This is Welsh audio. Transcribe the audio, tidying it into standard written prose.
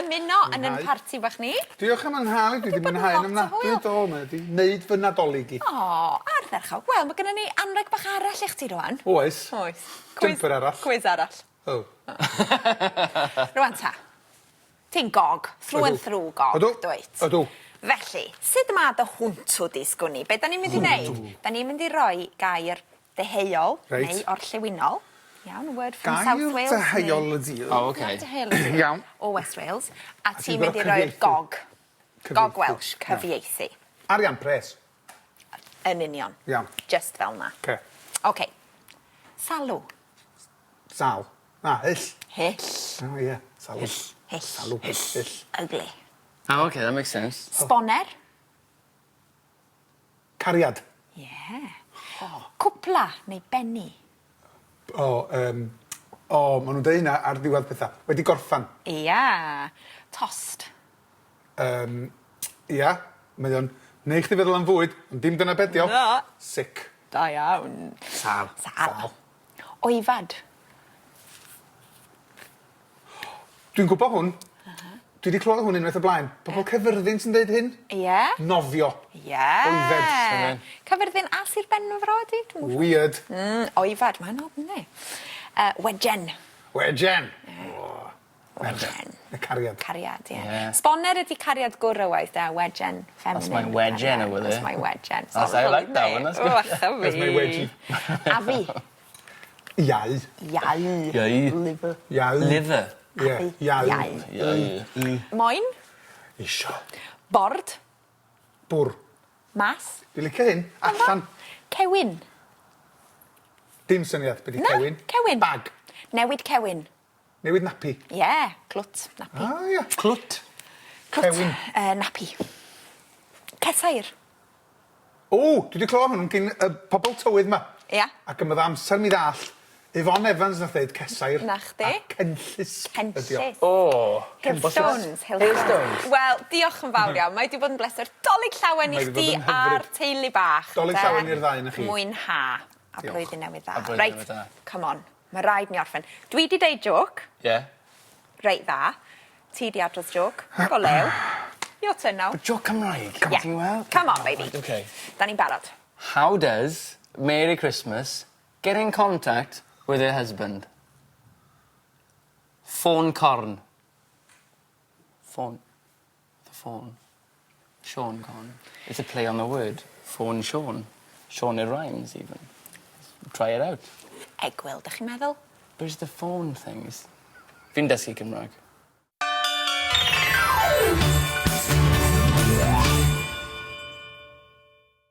ymuno yn 'yn parti bach ni. Diolch am 'yn nhal i dwi 'di mwynhau yn ofnadwy do mae 'di neud fy Nadolig i. O ardderchog. Wel ma' gynnon ni anreg bach arall i chdi rŵan. Oes. Oes. Jumper arall. Cwis arall. O. Rŵan 'ta. Ti'n gog, through and through gog, Ydw. dwyt? Ydw. Felly, sud ma' dy hwntw di sgwn i? Be' 'dan ni'n mynd i neud, 'dan ni'n mynd i roi gair deheuol Reit. neu orllewinol. Iawn, word from South Wales. Gair deheuol ydi O oce. Deheuol ydi. Iawn. O West Wales. A ti'n mynd i roi'r gog. Gog Welsh, cyfieithu. Arian pres. Yn union. Iawn. Just fel 'na. Oce. Oce. Salw. Sal. Na, hyll. Hyll. O ie, salw. Hyll. Hyll. Salw. Hyll. Hyll. Ugly. Oh ok, that makes sense. Sboner. Cariad. Ie. Cwpla neu bennu. O yym o ma' nw'n deu hynna ar ddiwadd petha. Wedi gorffan. Ia. Tost. Yym ia, mae o'n neu' chdi feddwl am fwyd, ond dim dyna be' 'di o. Na. Sick. Da iawn. Sâl. Sâl. Sâl. Oifad. Dwi'n gwbo hwn. Dwi 'di clywed hwn unwaith o blaen. Pobol Caerfyrddin sy'n deud hyn. Ie? Nofio. Ie. Oifed. Caerfyrddin a Sir Benfro ydi? Dwi'm yn siŵr. Weird. Oifad, mae'n od yndi? Wejen. Wejen! O. Wejen. Y cariad. Cariad, ie. Ie. Sboner ydi cariad gwrywaidd de, wejen feminine. That's my wejen over there. That's my wejen. That's I like that one that's good. O ych a fi. That's my wedgie. Afu. Iau. Iau. Iau. Liver. Iau. Liver. Ie. Iau. Iau. Iau. Mm. Moyn. Isio. Bord. Bwr. Mas. Dwi licio hyn. Allan. Cewyn. Dim syniad be' 'di cewyn. Na, cewyn. Bag. Newid cewyn. Newid nappy. Ie, clwt, nappy. Ah ia. Clwt. Clwt. Cewyn. Nappy. Cesair. O, dwi 'di clywed hwn gin y pobol tywydd 'ma. Ia. Ac yn bydd amser mi ddall Yvonne Evans nath ddeud cesair. 'Na chdi. A cenllysg ydi o. Cenllysg. O! Hailstones. Hailstones. Wel, diolch yn fawr iawn. Mae 'di bod yn bleser. Dolig llawen i Mae 'di bod chdi yn hyfryd. a'r teulu bach. Dolig ynde? llawen i'r ddau onoch chi. Mwynha. A Diolch. blwyddyn newydd dda. A blwyddyn newydd dda. Reit, come on. Ma' raid ni orffen. Dwi 'di deud jôc. Ie. Reit dda. Ti 'di adrodd jôc. Go lew. Your turn now. But jôc Cymraeg? Ie. Ti'n weld? Come on baby. Right, okay. 'Dan ni'n barod. How does Mary Christmas get in contact with her husband? Ffôn corn. Ffôn. The ffôn. Siôn Corn. It's a play on the word. Ffôn Siôn. Siôn it rhymes even. Try it out. Egwyl, 'dach chi'n meddwl? But it's the phone thing is... Fi'n dysgu Cymrag.